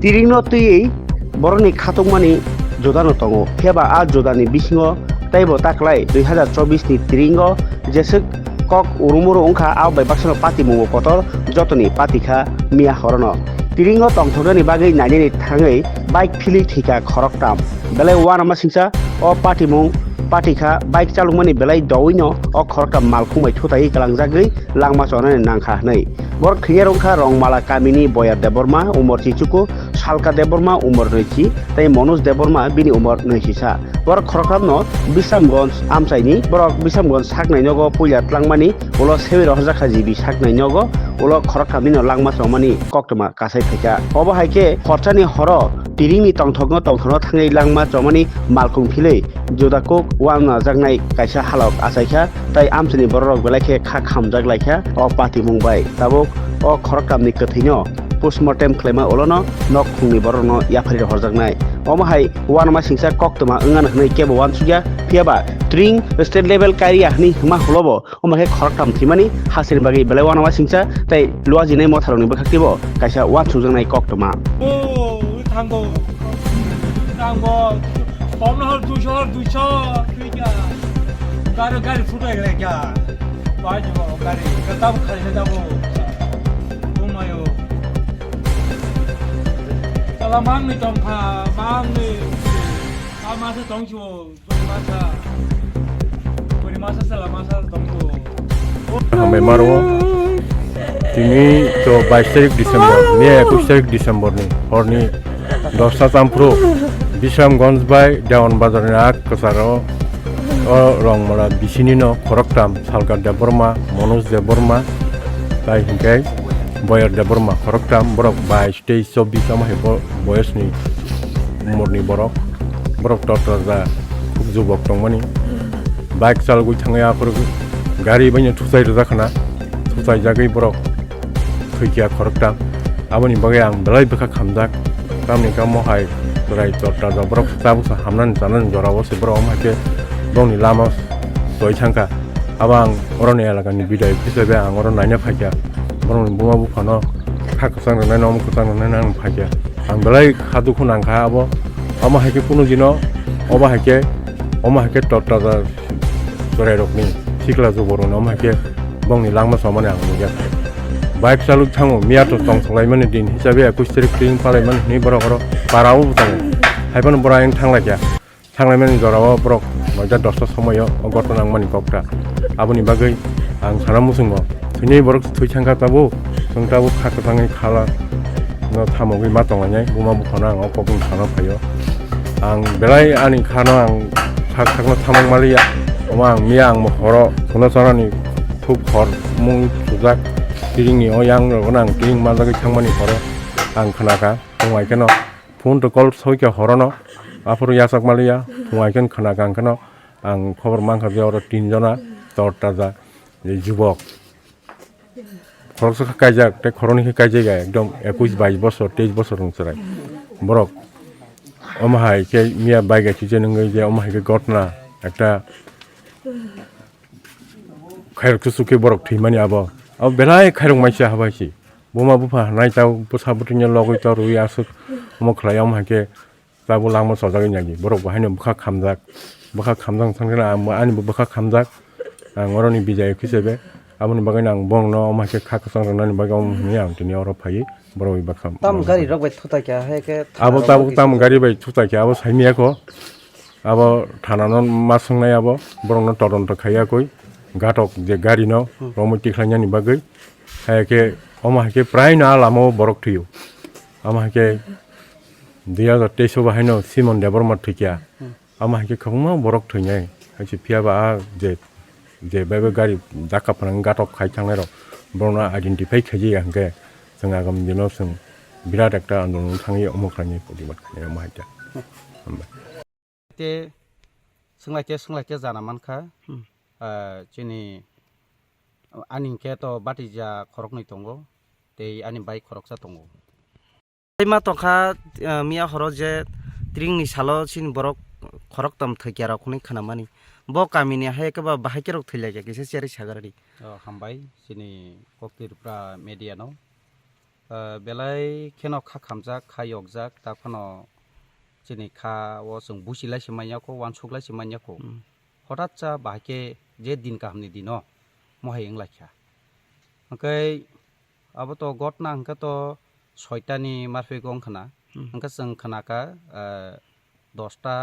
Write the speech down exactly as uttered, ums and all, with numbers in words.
Tiringno twiwi borokni khatungmani judano tongo, phiya ba a judani bisingo teibo taklai dui hazar chobbish ni tiringo jeswk kok urumuru wngkha, abo bai baksano patimungo kotor jotoni pati kha miya horono. Tiringo tongthoknani bagwi nainani thangwi bike philwi thwikha khoroktham. Belai uanama singcha o patimung pati kha, bike chalokmani belai dowino o khoroktham malkhung bai thutaiwi kalangjagwi langma chonani nangkha hwnwi. Borok thwinai rok wngkha Rongmala kamini Boyar Debbarma, umor chichuku, Salka Debbarma, umor nwichi, tei Manoj Debbarma, bini umor nwichisa. Borok khoroktham no Bisramganj amchaini. Borok Bisramganj saknai nogo puila tlangmani ulo sewi rohorjakha G B saknai nogo, ulo khoroktham ni no langma chomani koktwma kasai phaikha. Obo hai khe khorchani horo tiringni tongthokno tongthokno thangwi langma chomani malkhung philwi judakuk uanajaknai kaisa halok achaikha. Tai amchaini bororok belai khe kha khamjak lai kha o patimung bai. Tabuk o khoroktham ni kwthwino postmortem khlaima ulono nok khungni borokno yaphari rohorjaknai. Omo hai uanama singcha koktwma wngmano hwnwi kebo uansukya, phiya ba tring state level kariya hwnwi hwma hulobo omo khe khoroktham thwimani hasini bagwi belai uanama singcha tei luajinai motharokni bwkhak teibo kaisa uansukjaknai koktwma. Oh, thango. Thango. Pomno hor duiso, hor duiso. Gari, gari phutai gele kya? Wajib gari. Katam khali na jago. Oh my oh. Chala mangni tongkha, mangni. Ama se tongchibo. Hambai maro. Tini to bais tarik December, miya ekush tarik December ni horni dosta champhru Bisramganj bai Dewan Bazar ni ak kwcharo o Rongmala bisini no khoroktham Salka Debbarma, Manoj Debbarma, tai hinkai Boyar Debbarma khoroktham borok bais tei chobbish omo hai bo-, boyosni umorni borok. Borok torta ja khub jubok tongmani. Bike chalogwi thangwi aphuru gari baino thuchai rwjak khna. Thuchai jagwi borok thwikya khoroktham. Aboni bagwi ang belai bwkha khamjak. Tamni kamo hai chwrai torta ja borok tabuksa hamnani chanani jorao se borok omo hai khe bongni lama soi thangkha. Abo ang oroni elakani bidayok hisabe ang oro naina phaikha. Borokni buma buphano kha kwchang rwnai, nomo kwchang rwnai ang phaikha. Ang belai kha dukhu nangkha abo. Omo hai khe kunu dino, obo hai khe, omo hai khe torta ja chwrairokni sikla juborokni omo hai khe bongni langma chomani ang nukya. Bike chalok thango, miya to tong solaimani din hisabe ekush tarik tring palaimani hwnwi borok oro para o bwthango. Hai phano borok ayang thanglaikha. Thanglaimani jorao borok noita dosta somoio o gotna nangmani kokta. Aboni bagwi ang sana muchungo, thwinai borok thwi thangkha tabuk, chwng tabuk kha kwchangwi khala no thamogwi ma tonglainai buma buphano ang o kokni sana phaio. Ang belai ani khano ang sak sakno thamok maliya, omo ang miya ang horo chwngno chonani khub hor mung sujak, tiringni o yang rokno ang tiring manjagwi thangmani horo ang khnakha, tongmai kheno. Phone to call soikha horono, aphuru yachak maliya, phungai khe khna kang kheno, ang khobor mankha je oro tin jona torta ja, je jubok. Khoroksa khe kaijak, tei khoroknwi khe kaijak ya, ekdom ekush bais bosor, teis bosor ni chwrai. Borok, omo hai khe miya bai gai thwijak nungwi je, omo hai khe gotna, ekta khairok chuchuk khe borok thwimani abo. Abo belai khairok maisa habai si. Buma bupha hanai tau bwsa bwtwino logwi tau rwui aswk omo khlai omo hai khe tabuk langma chojagwi nai di. Borok bo haino bwkha khamjak, bwkha khamjak wngkha khe ang bo, ani bo bwkha khamjak. Ang oroni bijayok hisabe aboni bagwi ang borokno omo hai khe kha kwchang rwnani bagwi omo hwnwi ang tini oro phaiwi borok bai bwkha. Tam gari rok bai thutai kha hai khe abo tabuk tam gari bai thutai kha abo saimiyakho. Abo thanano ma swngnai abo, borokno todonto khaiya koi, gatok je gari no romwi tikhlainani bagwi. Hai khe, omo hai khe prai no a lama o borok thwio. Omo hai khe dui hazar teis o bo haino Simon Debbarma thwikya. Omo hai khe kwbangma borok thwinai. Hai se phiya ba a je, je bai bai gari dakka phwnang gatok khai thangnai rok, borokno identify khaijaya hwnkhe chwng agam dino chwng birat ekta andolon thangwi omo khlainai, protibad khlainai omo hai khe. Hambai. Te swnglaikhe, swnglaikhe jana mankha. Hmm. Ah, chini ani hwnkhe to batija khoroknwi tongo, tei ani bai khoroksa tongo. Tei ma tongkha, ah, miya horo je tringni salo chini borok khoroktham thwikya rok hwnwi khnamani. Bo kamini hai khe ba bahai khe rok thwilaikha kisa cherwi sagardi. Oh, hambai chini Kok Tripura media no. Ah, belai kheno kha khamjak, kha yokjak, ta phano chini kha o chwng busi lai se manya kho, uansuk lai se manya kho. Hmm. Hothat cha bahai khe je din kaham ni dino mohai wng lai kha. Hwnkhe abo to gotna hwnkhe to soita ni marphi wng khna. Hmm. Hwnkhe chwng khna kha, ah, dosta